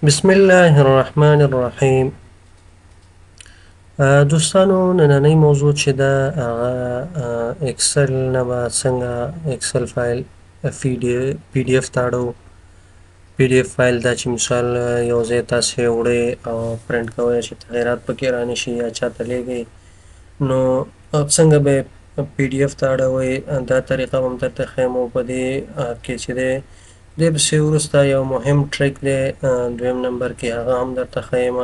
بسم الله الرحمن الرحیم. دوستانو، نننۍ موضوع چې ده هغه Excel نه به څنګه Excel فایل پی ډي اف ته اړوو. پی ډي اف فایل دا چې مثال یو ځای تاسې وړئ او پرنټ کوئ چې تغیرات پکې رانشي یا چاته لیږئ، نو څنګه به پی ډي اف ته اړوئ، دا طریقه به هم درته ښیم. او په دې کې چې دی دې پسې وروسته یو مهم trick دی دویم نمبر کې، هغه هم درته ښیم.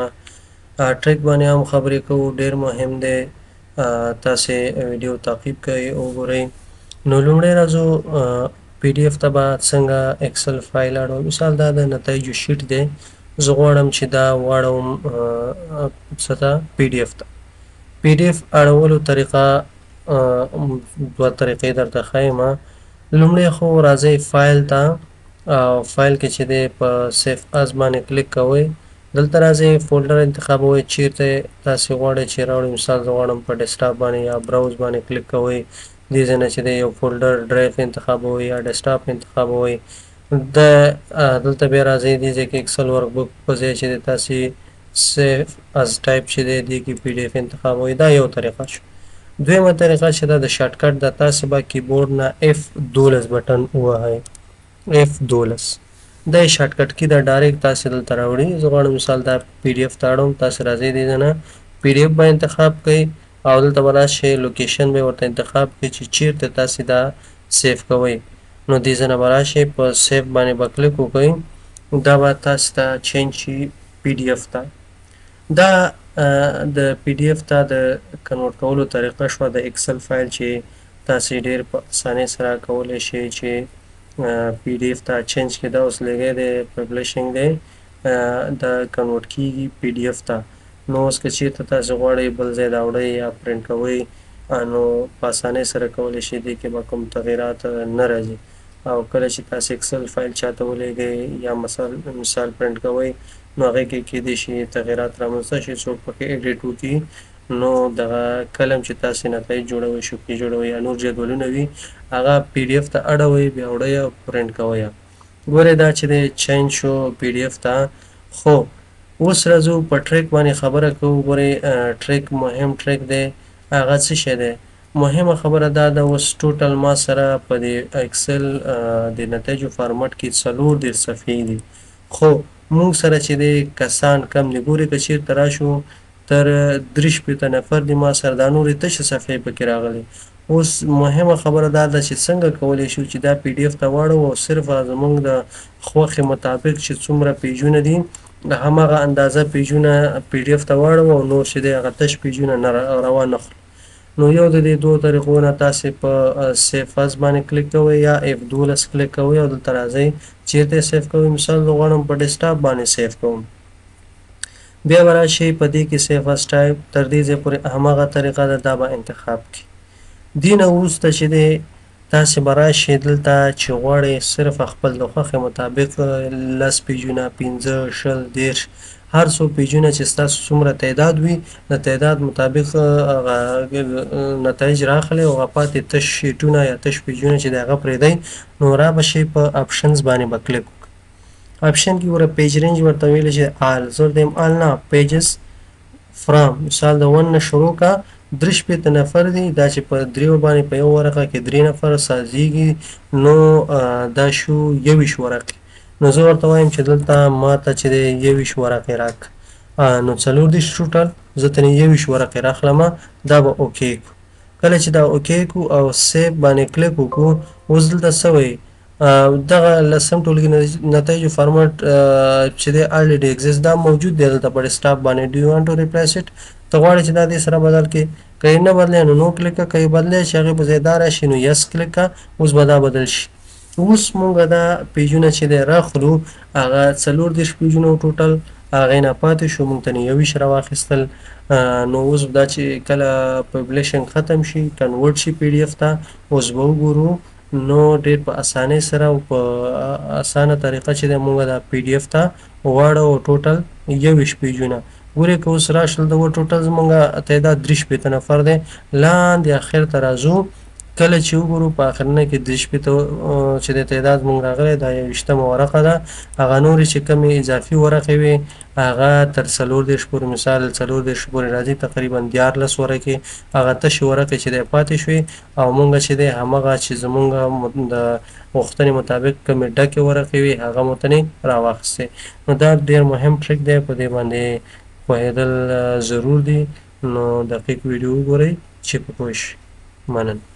trick باندې هم خبرې کوو، ډېر مهم دی، تاسې ویډیو تعقیب کړئ وګورئ. نو لومړی راځو پی ډي اف ته به څنګه Excel فایل اړوم. مثال دا د نتایجو sheet دی، زه غواړم چې دا واړوم څه ته، پی ډي اف ته. پی ډي اف اړولو طریقه دوه طریقې درته ښیم. لومړی خو راځئ فایل ته، او فایل کې چې دی په save as باندې کلیک کوئ. دلته راځئ folder انتخابوئ چیرته تاسې غواړئ چې راوړئ. مثال زه غواړم په desktop باندې یا browse باندې کلیک کوئ. دې ځای نه چې دی یو folder drive انتخابوئ یا desktop انتخابوئ. دلته بیا راځئ دې ځای کې Excel workbook په ځای چې دی تاسې save as type چې دی دې کې پی ډي اف انتخابوئ. دا یو طریقه شو. دویمه طریقه چې ده د shortcut ده، تاسې به کیبورډ نه اف 12 بټن ووهئ. اف 12 دا یې shortcut key ده، direct تاسې دلته راوړي. زه غواړم مثال دا پی ډي اف ته اړوم، تاسې راځئ دې ځای نه پی ډي اف به انتخاب کړئ او دلته به راشئ location به یې ورته انتخاب کړئ چې چیرته تاسې دا save کوئ. نو دې ځای نه به راشئ په save باندې به کلیک وکړئ، دا به تاسې ته change شي پی ډي اف ته. دا د پی ډي اف ته د convert کولو طریقه شوه د Excel فایل چې تاسې ډېر په اسانۍ سره کولی شئ چې پی ډي اف ته change کړئ. دا اوس لګی دی publishing دی، دا convert کیږي پی ډي اف ته. نو اوس که چیرته تاسې غواړئ بل ځای دا وړئ یا پرنټ کوئ، نو په اسانۍ سره کولی شئ، دې کې به کوم تغیرات نه راځي. او کله چې تاسې Excel فایل چاته ولیږئ یا مثال پرنټ کوئ، نو هغې کې کیدای شي تغیرات رامنځته شي، څوک پکې edit وکړي. نو دغه کلم چې تاسې نتایج جوړوئ، شوکې جوړوئ یا نور جدولونه وي، هغه پی ډي اف ته اړوئ، بیا وړئ او پرنټ کوئ. ګورئ دا چې دی change شو پی ډي اف ته. خو اوس راځو په trick باندې خبره کوو. ګورئ trick مهم trick دی، هغه څه شی دی؟ مهمه خبره دا ده اوس total ما سره په دې Excel د نتایجو فارمټ کې 34 صفحې دي، خو موږ سره چې دی کسان کم دي. ګورئ که چیرته راشو تر 63 نفر دي ما سره، دا نورې تشې صفحې پکې راغلي. اوس مهمه خبره دا ده چې څنګه کولی شو چې دا پی ډي اف ته واړوو او صرف زموږ د خوښې مطابق چې څومره پیجونه دي هماغه اندازه پیجونه پی ډي اف ته واړوو او نور چې دی هغه تش پیجونه نه روان نه خلو. نو یو د دې دوو طریقو نه تاسې په save as باندې کلیک کوئ یا اف 12 کلیک کوئ او دلته راځئ چیرته یې save کوئ. مثال زه غواړم په desktop باندې save کوم، بیا به راشئ په دې کې save as type تر دې ځای پورې هماغه طریقه ده، دا به انتخاب کړئ. دې نه وروسته چې دی تاسې به راشئ دلته چې غواړئ صرف خپل د خوښې مطابق 10 پیجونه، 5، 20، 30، هر څو پیجونه چې ستاسو څومره تعداد وي د تعداد مطابق هغه نتایج راخلئ او هغه پاتې تش شیټونه یا تش پیجونه چې د هغه پرېږدئ، نو را به شئ په options باندې به کلیک وکړئ. option کې ګوره page range ورته ویلی چې all، زه ورته وایم all نه pages from، مثال د 1 نه شروع که 63 نفر دي، دا چې په دریو باندې په یو ورقه کې 3 نفر سازیږي، نو دا شو 21 ورقې. نو زه ورته وایم چې دلته ما ته چې دی 21 ورقې راکړه، نو 34 total زه ترې 21 ورقې راخلم، دا به okay کړو. کله چې دا okay کړو او save باندې کلیک وکړو، اوس دلته څه وایي؟ دغه لسم ټولګي نتایجو فارمټ چې دی already exist، دا موجود دی دلته په desktop باندې. Do you want to replace it، ته غواړې چې دا دې سره بدل کړې؟ که یې نه بدلې نو no کلیک کړه، که یې بدلې چې هغې په ځای دا راشي نو yes کلیک کړه، اوس به دا بدل شي. اوس موږ دا پیجونه چې دی راخلو، هغه 34 پیجونه و total، هغې نه پاتې شو، موږ ته 21 راواخیستل. نو اوس دا چې کله publishing ختم شي، convert شي پی ډي اف ته، اوس به وګورو. نو ډېر په اسانۍ سره او په اسانه طریقه چې دی موږ دا پی ډي اف ته واړوو total 21 پیجونه. ګورئ که اوس راشل د و total زموږ تعداد 63 نفر دی. لاندې اخر ته راځو، کله چې وګورو په اخرنۍ کې 63 چې د تعداد مونږ راغلی، دا 21مه ورقه ده. هغه نورې چې کومې اضافي ورقې وې هغه تر 34 پورې، مثال 34 پورې راځي، تقریبا 13 ورقې هغه تشې ورقې چې دی پاتې شوې، او مونږ چې دی همغه چې زمونږ د غوښتنې مطابق کومې ډکې ورقې وې هغه مو تنې راواخیستې. نو دا ډېر مهم ټریک دی، په دې باندې پوهېدل ضرور دي. نو دقیق ویډیو وګورئ چې په پوه شئ. مننه.